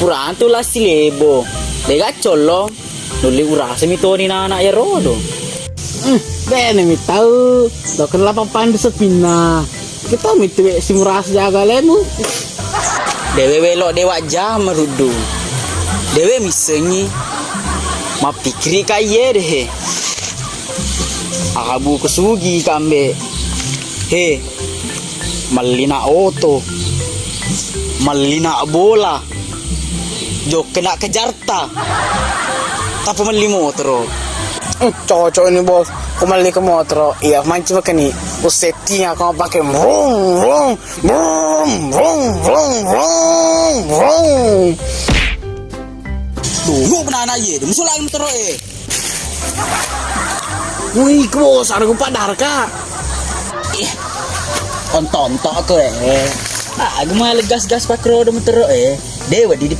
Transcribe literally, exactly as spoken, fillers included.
Puratu la silebo. Dega collo. Nulli urasa mi toni nana ya rodo. Hmm, bene mi tau. Dokon lapang pandu sepinna. Kita mi tuwe simurasa jaga lemu. Dewe welo dewa jam ruddu. Dewe misengi. Mappikiri ka iye dehe. Abu kesugi kambe. He. Mellina oto. Mellina bola. Jokkena kejarta. Tapi melli motoro. Hmm, cocok ini bos. Ku melli ke motoro. Iya, manci pakai ni. Ku setting aku pakai brung brung brung brung brung brung brung. Dulu pernah anak ye, musuh lagi motoro eh. Wih, bos, ada ku padar ka. Ih, onto-onto aku eh. Ah, aku malah gas-gas pak roda motoro eh. Dewa di